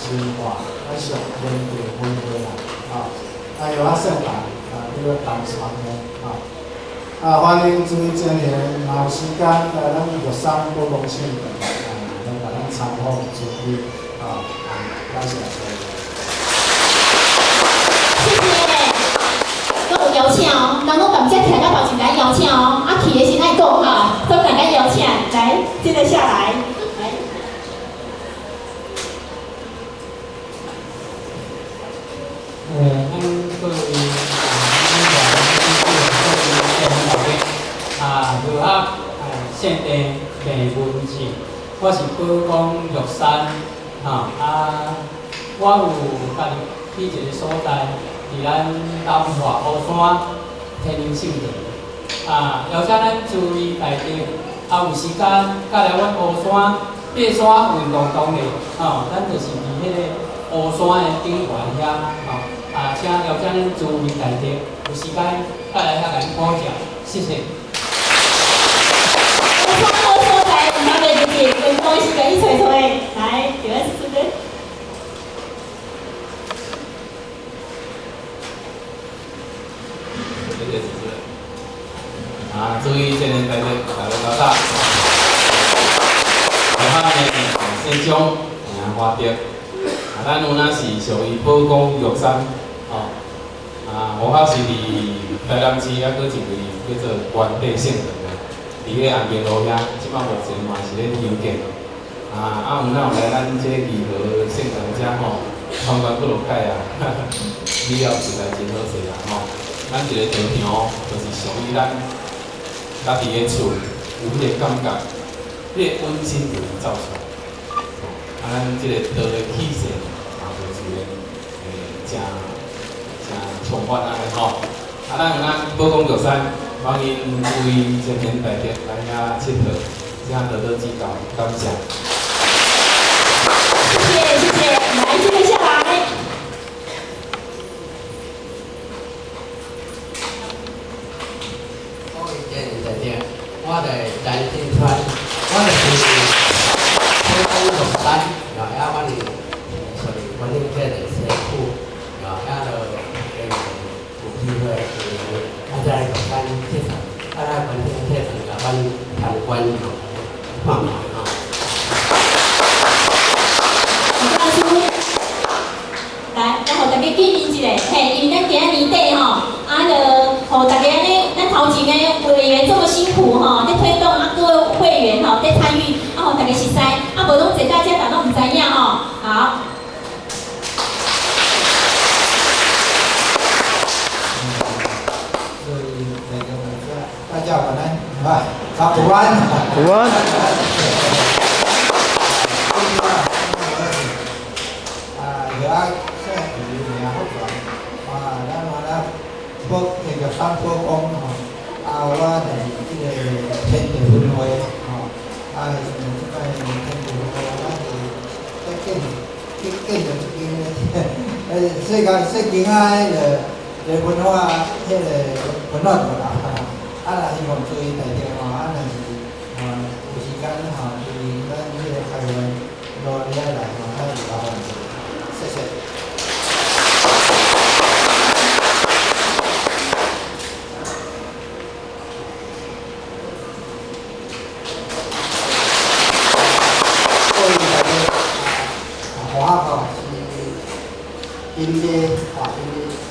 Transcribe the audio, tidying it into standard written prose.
神话，咱属天地分会啦，啊，啊有啊圣堂，啊，叫做东山的，啊，啊歡迎諸位青年若有時間來咱玉山寶光聖堂，啊，來共咱參訪助理，啊，感謝各位。謝謝，攏有邀請哦，人攏踮遮徛到頭前來邀請哦，啊去的時愛講哈，都大家邀請，來，接著下來，來。咱各位啊，各位各位啊，如学聖地鄭文靜，我是寶光玉山，吼啊，我有家己去一個所在，佇咱東華烏山天寧聖堂，啊，邀請咱諸位大德，啊有時間，佮來阮烏山爬山運動當咧，吼，咱就是佇彼個烏山的頂懸遐，吼，啊，請邀請咱諸位大德有時間佮來遐共咱普照，謝謝。烏山好所在，毋通袂記得，運動時間去揣揣，來，就咱這個。謝謝主持人。啊，諸位青年大德，大家早早。我姓張，名華德。啊，咱有哪是屬於寶光玉山，吼。啊，我是佇台南市，抑閣一位叫做關帝聖堂的，佇彼個安平路遐，這擺目前嘛是咧修建。啊，啊有哪有來咱這個義和聖堂遮吼，參觀幾落擺啊？了後實在真好勢啦吼。咱一個道場，就是屬於咱家己的厝，有彼個感覺，彼個溫馨就會走出來。啊，咱這個道的氣勢嘛，就自然會誠誠充滿按呢吼。啊，咱有咱寶光玉山，歡迎諸位青年大德來遐𨑨迌，請多多指教，感謝。謝謝謝謝，來，接著下來。各位青年大德，我在陳振川，我就是寶光玉山，啊，我是屬於關於這個社區，啊，就有機會，啊，在玉山佚佗，啊，來關於這個，共阮參觀看覓吼。老師，來，來，予大家見面一下，嘿，因為咱今仔年底吼，啊，就予大家按呢，咱頭前的委員這麼辛苦吼，咧推動啊，各位會員吼咧參與，啊，予大家熟似，啊，無攏坐大家大攏毋知影吼，好。各位大家晚安，啊，早午安。午安。啊，有啊，姓余名福全，啊，咱嘛咧寶那個山寶光吼，啊，我就是這個天地分會吼，啊，這擺天地分會，咱是在建建建造這間，世界世間啊，彼個文化，彼個文化館啦，啊，若希望諸位大家吼，啊，若是吼有時間吼，對咱這個台灣路遐來吼，咱就較方便。謝謝。各位大家，啊，華吼是因的啊，因的